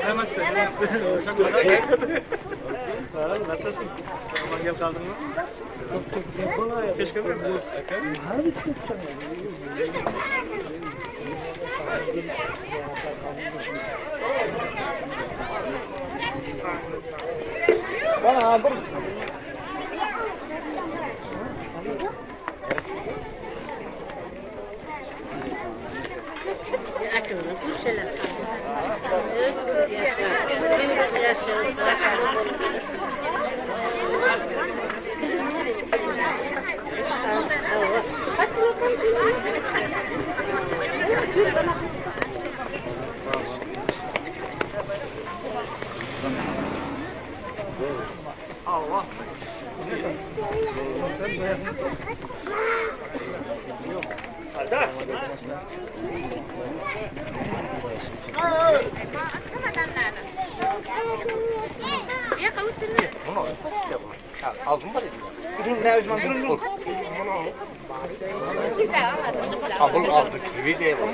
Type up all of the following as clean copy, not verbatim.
Namaste, namaste. Nasılsın? Gel kaldın mı? Keşke Bana dur. Abul aldı kivi de bu.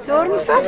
Zor musun?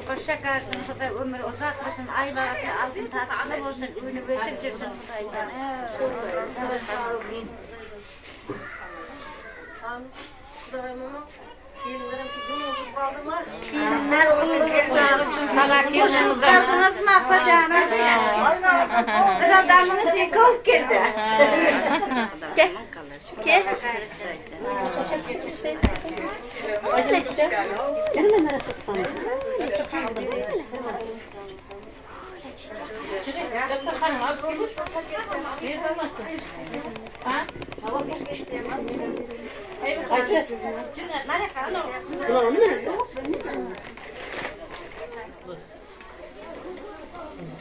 Goşa garsyn Hudaý ömür uzak bolsun aý balasy altyn tagtynda bolsun önüp ösüp jürsün Hudaýjan. Hoşuňyz galdyňyzmy apajanym? Bir adamyňyz ýeke bolup geldi.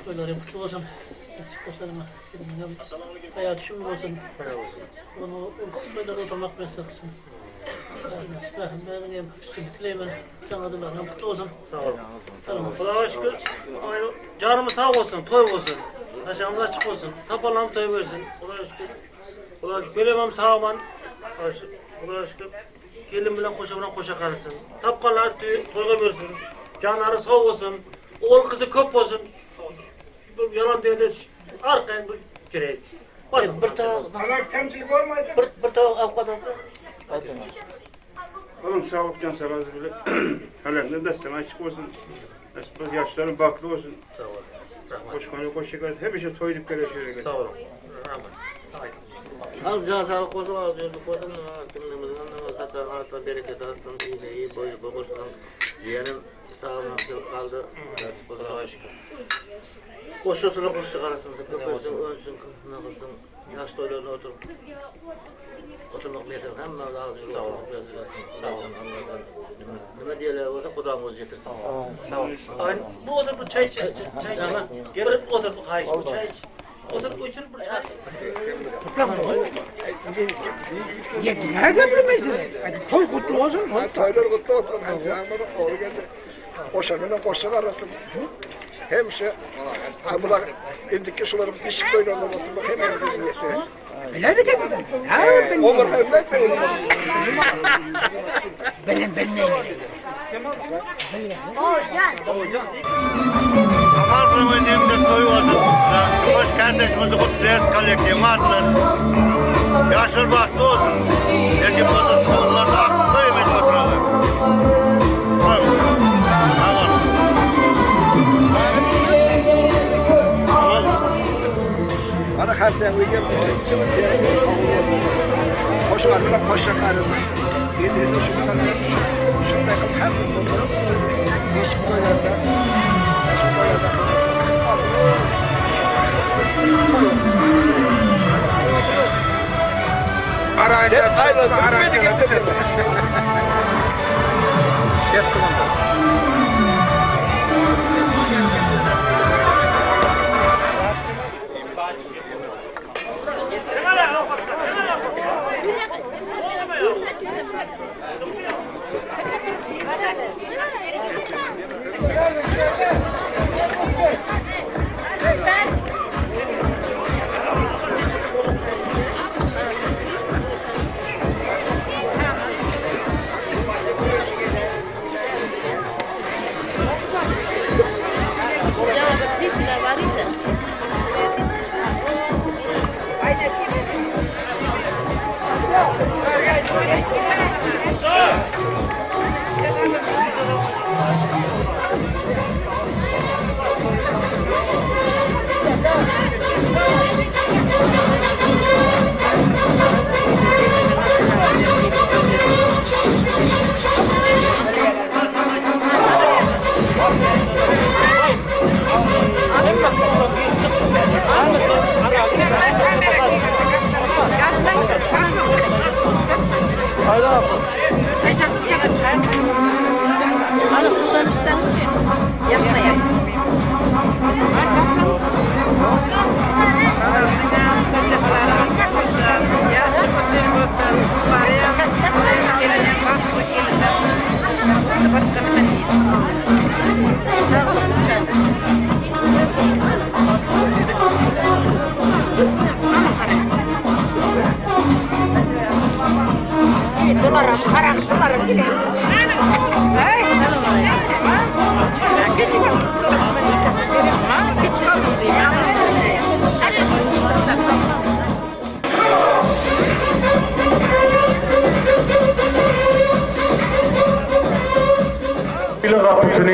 Toýlaryň kutly bolsun. Goşlaryma haýat şum bolsun. Onu toýlarda oturmak nesip etsin. Bismillahirrahmanirrahim. Üstünlikleýmen. Kutly bolsun. Sag ol. Hudaga şükür. Janymyz sag bolsun, toý bolsun. Saçagymyz açyk bolsun. Tapanlarym toý bersin. Hudaga şükür. Hudaga şükür. Gelemem sag-aman. Hudaga şükür. Gelin bilen goşa bilen goşa garsyn. Tapganlary toýga bersin. Janlary sag bolsun. Ogul gyzy köp bolsun. Bu ýalan diýende arkaýyn bir gerek. Bir tavuk Kemçilik bolmaýdy. Bir tavuk awkat olsa. Oğlum sağlık can sağlık bile. Halemden destan açık olsun. Yaşların baklı olsun. Sag ol. Rahmet. Koşkanı koş şeker. Hepsi toyduk görüşüyoruz. Sag ol. Rahmet. Al can sağlık olsun, al yürüdük olsun, kimliğimizden satar, atla bereket alsın, iyi iyi boyu boğuşsun. Yeğenim sağ olun, kaldı. Hudaga şükür. Koşusunu koşu karasın, köpürsün, önsün, ne kılsın, yaş toylarına oturup, oturmak niyetine hemen ağzı yürü, Sağ ol. Sağ ol. Allah'tan. Nime diyeler olsa Kudam özü getirsin. Sag ol. Ay, bu otur bu çay iç, çay çay iç. Gelip otur bu hayış bu çay iç. Otur uçur bu çay. Nerede bilmezsin? Toy kutlu olsun. Toylar kutlu olsun. Hemşe oğlu geldi. Koşanına koşa arasın. Hemşe ha bunlar indiki suların pişik toylarında oturmak hemen niyeti. Biledik hepimiz. Ha ben. Omur hemden de Benim benim. Aman toy olsun. Hoş kardeşimizi kutlayız kalekli atlar. Yaşlar bahtı olsun. Yaşım olsun. Onlar da aklı yemek oturalım. Tamam. Tamam. Bana kalsen Koşkanına koşa karın. Yedirdi şundan şundan hem oturup beşik toylarda beşik toylarda Sen ayrıldın, beni getirdin.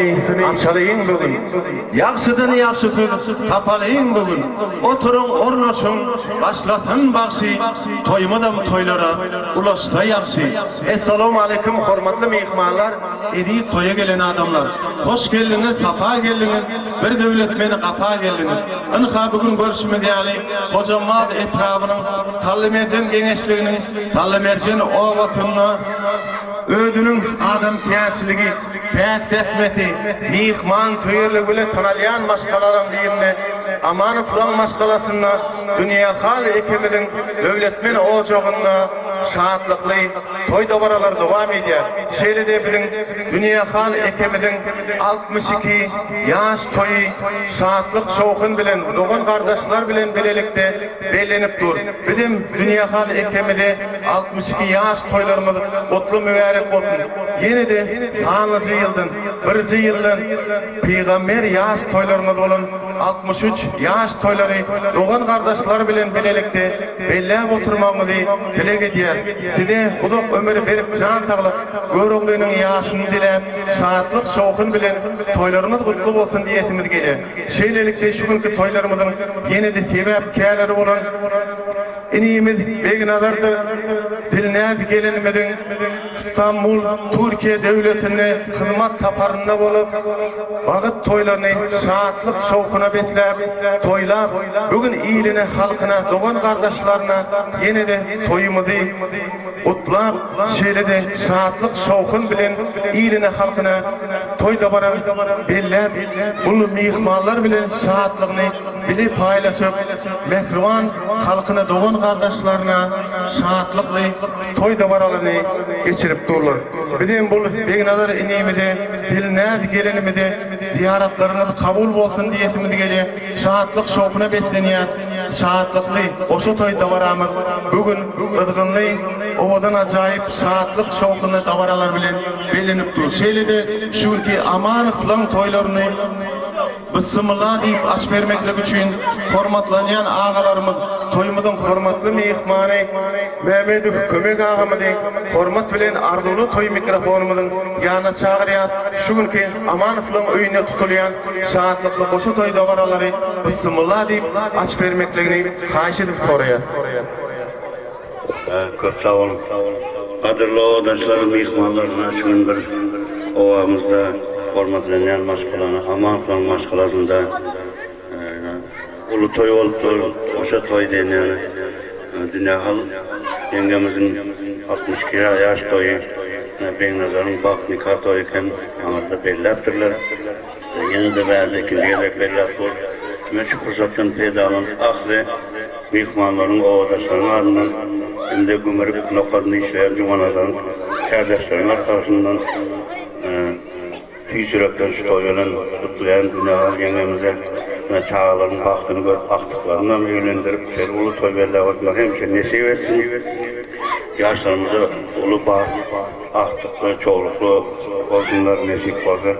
gapysyny açalyň bu gün. Ýagşydan ýagşy söz tapalyň bu gün. Oturyň, ornaşyň, başlasyn bagşy, Toýumyzam toýlara ulaşsa ýagşy. Essalawmaleýkim hormatly myhmanlar, eziz toýa gelen adamlar. Hoş geldiňiz, sapa geldiňiz, bir döwlet meni gapa geldiňiz. Ynha bu gün görşümiz ýaly Hojambaz etrabynyň Tallymerjen geňeşliginiň Tallymerjen obasynda özüniň adamkärçiligi, päk zähmeti, myhmansöýerligi bilen tanalýan maşgalalaryň birinde Amanowlaryň maşgalasynda Dünýähal ekemiziň döwletmen ojagynda şatlykly toý dabaralary dowam edýär. Şeýle-de biziň Dünýähal ekemiziň 62 ýaş toýy şatlyk-şowhun bilen dogan-gardaşlar bilen bilelikde bellenip dur. Bizem Dünýähal ekemize 62 ýaş toýlarymyz gutly mübärek bolsun. Ýene-de sanlyja ýyldan, birje ýyldan pygamber ýaş toýlarymyz bolan 63 ýaş toýlary dogan-gardaşlar bilen bilelikde belläp oturmagyňyzy dileg edýäs. Size uzak ömür, berk jan saglyk, Göroglynyň ýaşyny diläp, şatlyk-şowhun bilen toýlaryňyz gutly bolsun diýesimiz gelýär. Şeýlelikde şu günki toýlarymyzyň ýene-de sebäpkärleri bolan inimiz Begnazardyr Dilnäz gelinimiziň Stambul, Türkiýe döwletinde hyzmat saparynda bolup, bagyt toýlaryny şatlyk-şowhuna besläp, toýlap, bu gün iline, halkyna, dogan-gardaşlaryna ýene-de toýumyzy gutlap, şeýle-de şatlyk-şowhun bilen iline-halkyna toý-dabara belläp, uly myhmanlar bilen şatlygyny bile paýlaşyp, mähriban halkyna, dogan-gardaşlaryna şatlykly toý-dabaralaryny geçirip durlar. Bizem bul Begnazar inimize, Dilnäz gelinimize zyýaratlaryňyz kabul bolsun diýesimiz gelýär. Şatlyk-şowhuna beslenýän şatlykly goşa toý dabaramyz bu gün gyzgynly, owadan ajaýyp şatlyk-şowhunly dabaralar bilen bellenip dur. Şeýle-de şu günki Amanowlaň toýlaryny Bysymylla diýip açyp bermeklik üçin hormatlanýan agalarymyz, toýumyzyň hormatly myhmany Mämmedow Kömek agamyzy hormat bilen arzuwly toý mikrofonymyzyň ýanyna çagyrýas. Şu günki Amanowlaň öýünde tutulýan şatlykly goşa toý dabaralary Bysymylla diýip açyp bermekligini haýyş edip soraýas. Köp sag boluň. Gadyrly obadaşlar, myhmanlar, ynha şu gün bir obamyzda hormatlanýan maşgalany, Amanowlaryň maşgalasynda uly toý bolupdyr. Goşa toý diýen ýaly. Dünýähal ýeňňemiziň 62 ýaş toýy, Begnazaryň bagt nika toýy eken, aňyrda belläpdirler. Ýene-de bärde ikinji gezek belläp dur. Men şu pursatdan peýdalanyp ahli myhmanlaryň, obadaşlaryň adyndan hem-de gümrük nokadynda işleýän Jumanazaryň kärdeşleriniň arkasyndan tüýs ýürekden şu toý bilen gutlaýan Dünýägal ýeňňemize çagalaryň bagtyny görüp agtyklarynam öýlendirip şeýle uly toý belläp oturmak hemişe nesip etsin. Ýaşlarymyza uly bagt, agtykly, çowlukly bolsunlar nesip bolsa.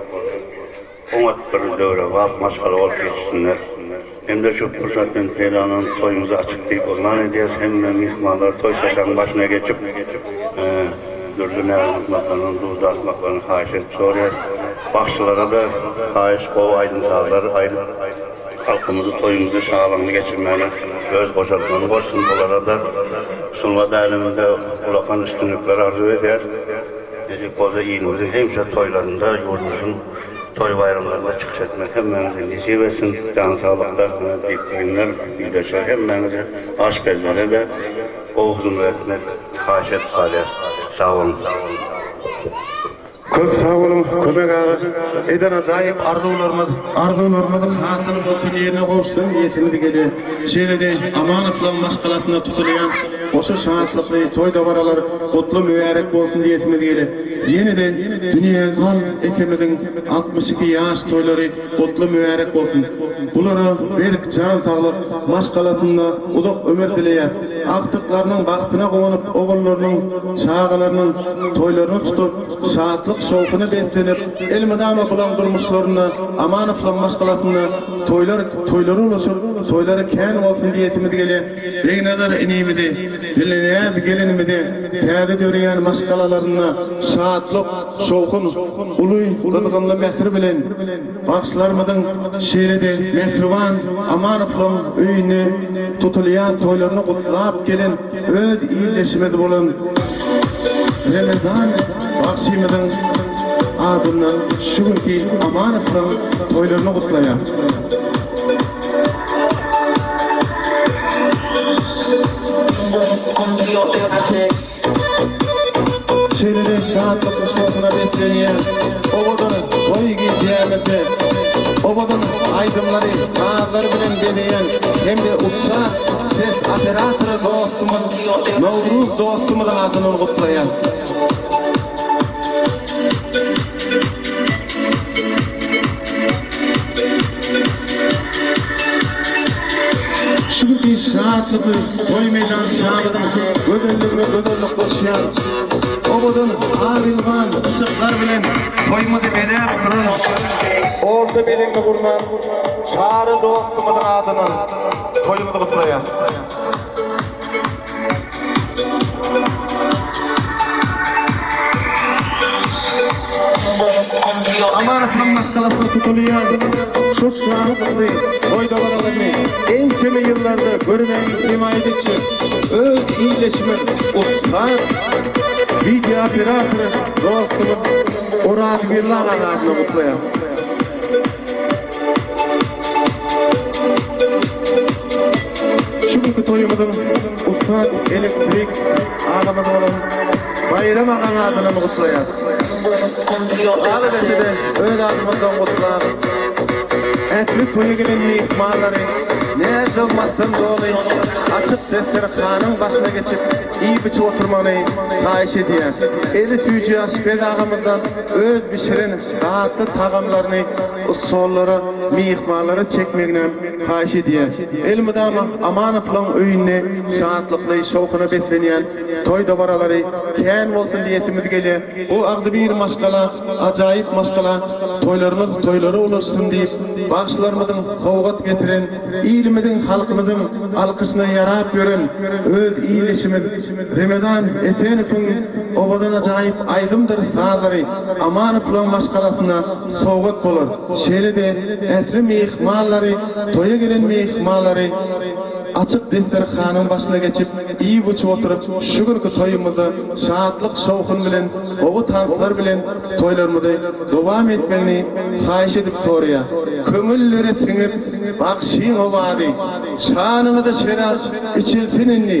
Oňat bir döwrebap maşgala bolup ýetişsinler. Hem-de şu pursatdan peýdalanyp toýumyzy açyk diýip yglan edýäs. Hemme myhmanlar toý saçagyň başyna geçip, dürli näz-nygmatlardan duz datmaklaryny haýyş edip soraýas. Bagşylara-da haýyş, gowy aýdym-sazlar aýdyp, halkymyzy toýumyzy şagalaňly geçirmäne öz goşantlaryny goşsun. Olara-da sungat äleminde ulakan üstünlikler arzuw edýäs. Nesip bolsa ilimiziň hemişe toýlarynda, ýurdumyzyň toý baýramlarynda çykyş etmek hemmäňize nesip etsin. Jan saglykda diýip goýunlar, ildeşler hemmäňize aşpezlere-de gowy hyzmat etmek haýyş edip galýas. Sag boluň. Köp sag boluň Kömek aga. Eden ajaýyp arzuwlarymyz arzuwlarymyz hasyl bolsun ýerine gowuşsyn diýesimiz gelýär. Şeýle-de Amanowlaň maşgalasynda tutulýan goşa şatlykly toý dabaralar gutly mübärek bolsun diýesimiz gelýär. Ýene-de Dünýägal ekemiziň 62 ýaş toýlary gutly mübärek bolsun. Bulara berk jan saglyk, maşgalasynda uzak ömür dileýäs. Agtyklarynyň bagtyna guwanyp ogullarynyň, çagalarynyň toýlaryny tutup, şatlyk-şowhuna beslenip, elmydama bulaň durmuşlarynda Amanowlaň maşgalasynda toýlar toýlara ulaşyp. toýlary kän bolsun diýesimiz gelýär. Begnazar inimizi, Dilnäz gelinimizi täze döreýän maşgalalarynda şatlyk, şowhun, uly gyzgynly mähir bilen bagşylarymyzyň şeýle-de mähriban Amanowlaryň öýünde tutulýan toýlaryny gutlap gelen öz ildeşimiz bolan Remezan bagşymyzyň adyndan şu günki Amanowlaryň toýlaryny gutlaýas. Şeýle-de şatlykly şowhuna beslenýän owadan toý gijämizde owadan aýdymlary, sazlary bilen bezeýän hem-de ussat ses operatory dostumyz Nowruz dostumyzyň adyndan gutlaýan. Şu günki şatlykly toý meýdançamyzyň gözelligine gözellik goşýan owadan al-elwan yşyklar bilen toýumyzy bezäp duran orta bezegini gurnan Çary dostumyzyň adyndan toýumyzy gutlaýas. Amanowyň maşgalasynda tutulýan şu şanly toý dabaralaryny ençeme ýyllarda görmäni hemaýat etjek öz ildeşimiz ussat wideooperator dostumyz Orazgeldi aganyň adyna gutlaýarys. Şu günki toýumyzyň ussat elektrik agamyz bolan Baýram agaň adyndan gutlaýas. Galyberse-de öz adymyzdan gutlap, ähli toýa gelen myhmanlary näz-nygmatdan doly açyk desterhanyň başyna geçip iýip-içip oturmagyny haýyş edýäs. Eli süýji aşpez agamyzdan öz bişiren datly tagamlaryny stollara myhmanlara çekmeginem haýyş edýäs. Elmydama Amanowlaň öýünde şatlykly, şowhuna beslenýän toý dabaralary kän bolsun diýesimiz gelýär. Bu agzybir maşgala, ajaýyp maşgala toýlarymyz toýlara ulaşsyn diýip, bagşylarymyzyň sowgat getiren, ilimiziň, halkymyzyň alkyşyna ýarap ýören öz ildeşimiz Remezan Esenowyň owadan ajaýyp aýdymdyr sazlary Amanowlaň maşgalasyna sowgat bolar. Şeýle-de ähli myhmanlary, toýa gelen myhmanlary açyk desterhanyň başyna geçip, iýip-içip oturyp, şu günki toýumyzda şatlyk-şowhun bilen, gowy tanslar bilen toýlarymyzy dowam etmegini haýyş edip soraýas. Köňüllere siňip bagşyň owazy, Şanyňyza şerap içilsin indi,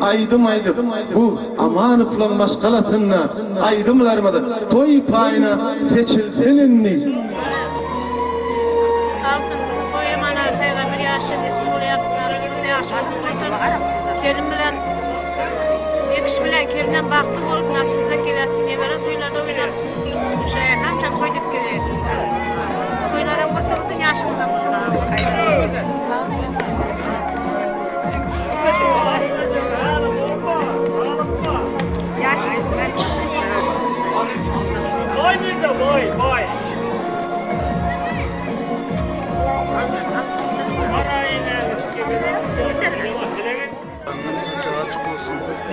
aýdym aýdyp, bu Amanowlaň maşgalasynda aýdymlarymyz toý paýyna seçilsin indi. Sagbolsun toýam ana Pygamber ýaşy nesip bolýar ýaşy uzyn bolsun gelin bilen ekiş bilen gelinem bagtly bolup nasibimize kelesin nebere toýlarda oýnar şeýe hemşe toý dip gelýär.